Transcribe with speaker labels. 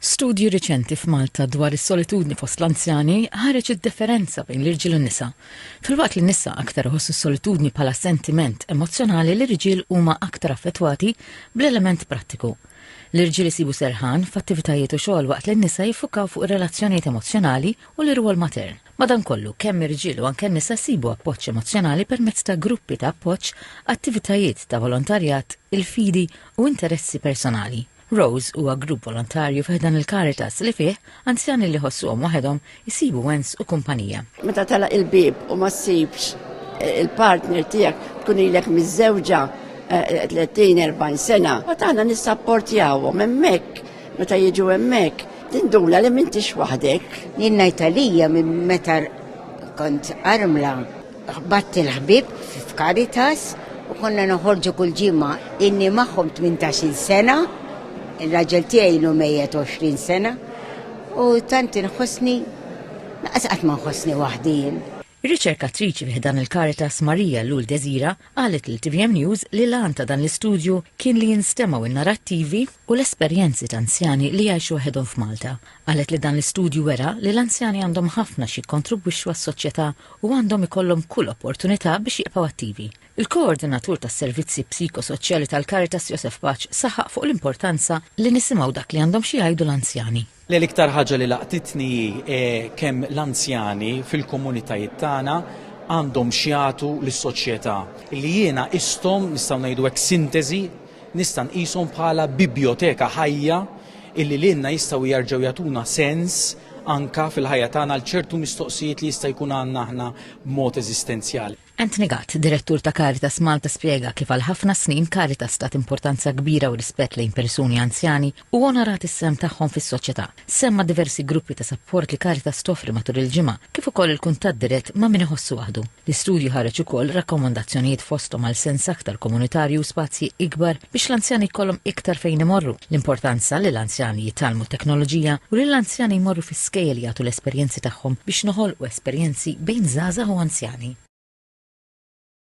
Speaker 1: Studju riċenti f'Malta dwar is-solitudni fost l-anzjani ħareġ id-differenza bejn l-irġiel u n-nisa. Filwaqt li n-nisa aktar iħossu s-solitudni bħala sentiment emozzjonali, l-irġiel huma aktar affettwati bl-element prattiku. L-irġiel isibu serħan f'attivitajiet u xogħol waqt li n-nisa jiffukaw fuq ir-relazzjonijiet emozzjonali u l-irwol matern. Madankollu, kemm irġiel u anke nisa jsibu appoġġ emozzjonali permezz ta' gruppi ta' appoġġ, attivitajiet ta' volontarjat, il-fidi u interessi personali. Rose huwa grupp volontarju fi ħdan il-Caritas li fih anzjani li jħossuhom waħedhom isibu wens u kumpanija.
Speaker 2: Meta tagħlaq il-bieb u ma ssibx eh, il-partner tiegħek tkun ilek miżżewġa 30-40 eh, sena, ma tagħna nissapportjawhom hemmhekk meta jiġu hemmhekk tinduna li m'intix waħdek.
Speaker 3: Jien ngħid għalija minn meta kont armla Ħbatt il-ħbieb f'Caritas u konna noħorġu kull ġimgħa. Inni magħhom 18-il sena, ir-raġel tiegħi ilu mejjet 20 sena u tant inħossni laqas qatt ma nħossni waħdi jien.
Speaker 1: Ir-riċerkatriċi fi ħdan il-Caritas Maria Lul Desira qalet lil tvm News li l-għan ta' dan l-istudju kien li jinstemgħu n-narattivi u l-esperjenzi ta' anzjani li jgħixu waħedhom f'Malta. Qalet li dan l-istudju wera li l-anzjani għandhom ħafna x'jikkontribwixxu għas-soċjetà u għandhom ikollhom kull opportunità biex jibqgħu attivi. Il-Koordinatur tas-Servizzi Psikosoċjali tal-Caritas Josef Pace saħaq fuq l-importanza li nisimgħu dak li għandhom xi jgħidu l-anzjani.
Speaker 4: Le l-iktar ħaġa li laqtitni hi kemm l-anzjani fil-komunitajiet tagħna għandhom x'jagħtu lis-soċjetà. Li jiena qisthom, nistgħu ngħidu hekk sinteżi, nista' nqishom bħala bibjoteka ħajja illi lilna jistgħu jerġgħu jagħtuna sens anka fil-ħajja tagħna għal ċertu mistoqsijiet li jista' jkun għandna aħna b'mod eżistenzjali.
Speaker 1: Anthony Gatt, direttur ta' Caritas Malta spjega kif għal ħafna snin Caritas tat importanza kbira u rispett lejn persuni anzjani u onorat is-sehem tagħhom fis-soċjetà. Semma diversi gruppi ta' sapport li Caritas toffri matul il-ġimgħa, kif ukoll il-kuntatt dirett ma' min iħossu waħdu. L-istudju ħareġ ukoll rakkomandazzjonijiet fosthom għal sens aktar komunitarju u spazji ikbar biex l-anzjani jkollhom iktar fejn imorru, l-importanza li l-anzjani jitgħallmu t-teknoloġija u li l-anzjani jmorru fi skejjel jagħtu l-esperjenzi tagħhom biex noħolqu esperjenzi bejn żgħażagħ u anzjani.